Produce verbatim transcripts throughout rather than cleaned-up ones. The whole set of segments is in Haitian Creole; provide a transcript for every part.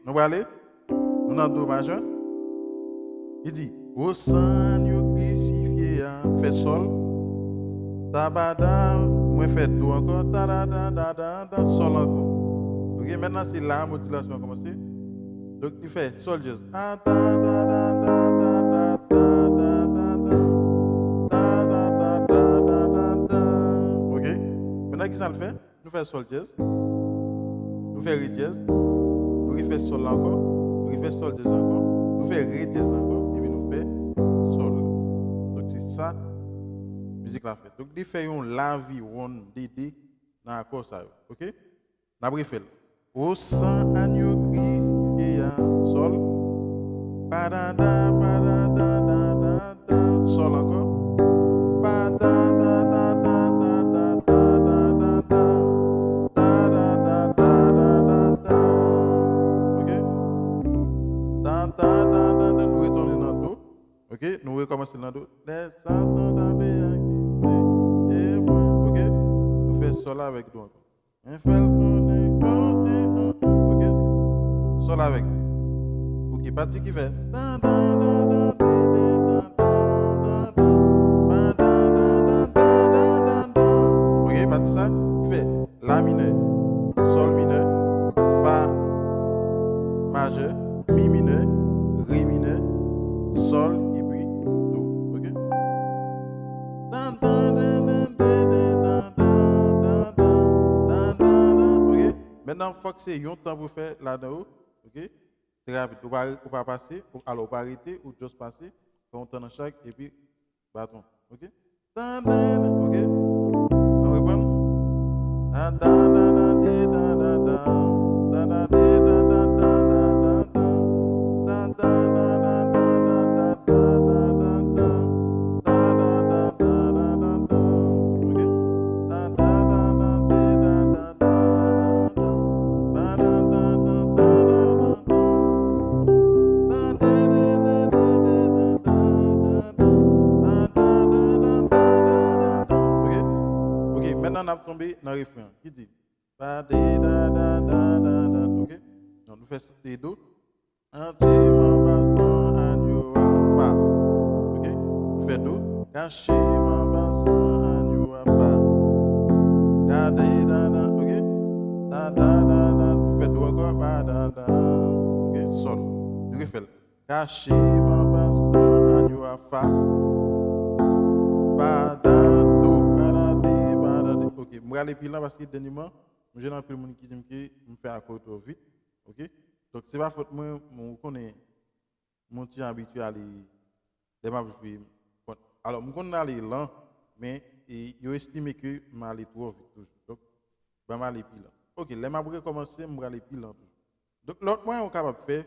Nou prale? Nou nan do majè? Li di, o san yo krisifye a, fè sòl. Tabada, mwen fè do ankò. Tada, da, da, da, da, sòl ankò. Ok, mentnan se la modilasyon an kòmanse. Donk, li fè sòl dyèz. A, da, da, da, da, da, da, da, da, da, da, da, da, da, da, da, da. Ok? Mentnan, ki sa l fè? Nou fè sòl dyèz. Nou fè re dyèz. Nou refè sòl la ankò. Nou refè sòl dyèz la ankò. Nou fè re dyèz la ankò. Epi nou fè sòl. Donk, se sa mizik la fè. Donk, li fè yon laviwonn dede nan akò sa yo. Ok? N ap refè l. O san anyo krisifye a, sòl. Padada, padada, da, da, da, sòl ankò. Padada, da, da, da, da, da, da, da, da, da, da, da, da, da, da, da. Ok? Da, da, da, da, da, nou retounen nan do. Ok? Nou rekòmanse nan do. Lè Satan t ap akize mwen. Ok? Nou fè sòl avèk do ankò. Mwen fè l konnen kote an. Ok? Sòl avèk. Ok, pati ki fè. Ok, pati sa ki fè la minè, sòl minè, fa majè, mi minè, re minè, sòl, epi do. Ok? Ok? Mentnan, fòk se yon tan pou fè ladan yo. Ok? Trè rapid. Ou pa, ou pa pase, ou, alò, ou pa rete, ou just pase, fè yon tan nan chak, epi baton. Ok? Tandan, ok? Ann reprann. Ok? Ok? Ok, mentnan n ap tonbe nan refren an. Ki di, pa de da da da da da. Ok? Non, nou fè, e do. Kache m anba san anyo a, fa. Ok? Nou fè do. Kache m anba san anyo a, fa. Gade da da, ok? Da da da da, nou fè do ankò, pa da da. Ok? Sòl. Nou refè l. Kache m anba san anyo a, fa. Pa da do, pa da de, pa da de. Ok, m prale pi lan paske dènyèman, m jwenn anpil moun ki di m ke m fè akò yo twò vit. Ok? Donk, se pa fòt mwen, mwen, ou konnen, mwen ti jan abitye ale, lè m ap jwe, bon, alò, m konn ale lan, men, e, yo estime ke m ale twò vit toujou. Donk, ban m ale pi lan. Ok, lè m ap rekòmanse, m prale pi lan toujou. Donk, lòt mwayen ou kapab fè,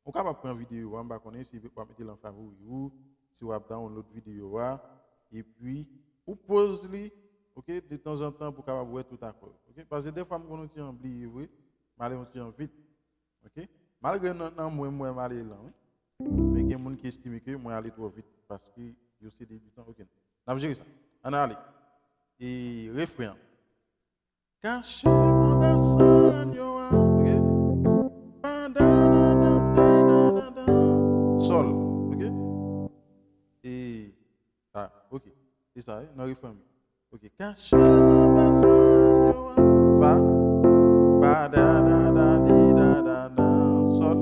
ou kapab pran videyo a, m pa konnen si w ap mete l an favori ou, si w ap download videyo a, epi ou poz li, ok, de tanzantan pou w kapab wè tout akò yo. Ok? Paske dèfwa m konn yon ti jan bliye vre, m ale yon ti jan vit. Ok? Malgre nan, nan mwen, mwen m ale lan, wi. Men gen moun ki estime ke mwen ale twò vit paske yo se debitan. Ok. N ap jere sa. Ann ale. E refren an. Kache m anba san yo a. Ok? Pandan, dan, dan, dan, dan, dan, dan. Sòl. Ok? E, ah, ok. Se sa, wi, nan refren an. Ok, kache m anba san yo a. Fa. Pa da da da di da da da. Sòl.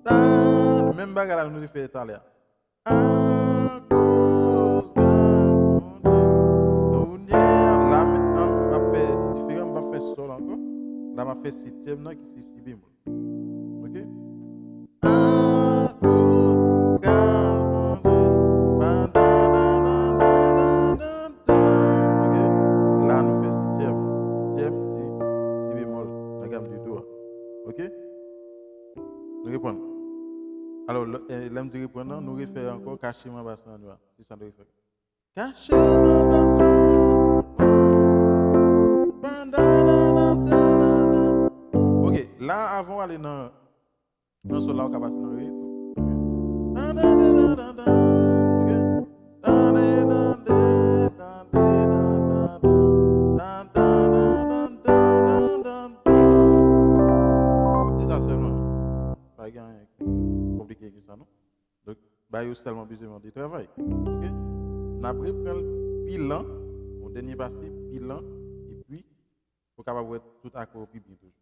Da. Menm bagay la nou te fè talè a. Akoz Gad Bondye. Kounye a, la mentnan, m ap fè diferan, m p ap fè sòl ankò. La, m ap fè setyèm nan ki se si bemòl. Ok? Akoz Gad Bondye. Pa da da da da da da. Ok? La, nou fè setyèm. Setyèm, se si bemòl nan gam de do a. Ok? Nou reprann. Alò, lè, eh, lè m di reprann nan, nou refè ankò, kache m anba san yo a. Se sa nou refè. Kache m anba san yo a. Pa da da da da da da. Ok, la, avan w ale nan Nan sòl la, ou ka pase nan re tou. Ok? Se sa sèlman. Pa gen anyen ki konplike ke sa, non. Donk, ba yo sèlman bezwen mande travay. Ok? N ap reprann bilan, yon dènye pase, bilan, epi pou kapab wè tout akò yo pi byen toujou.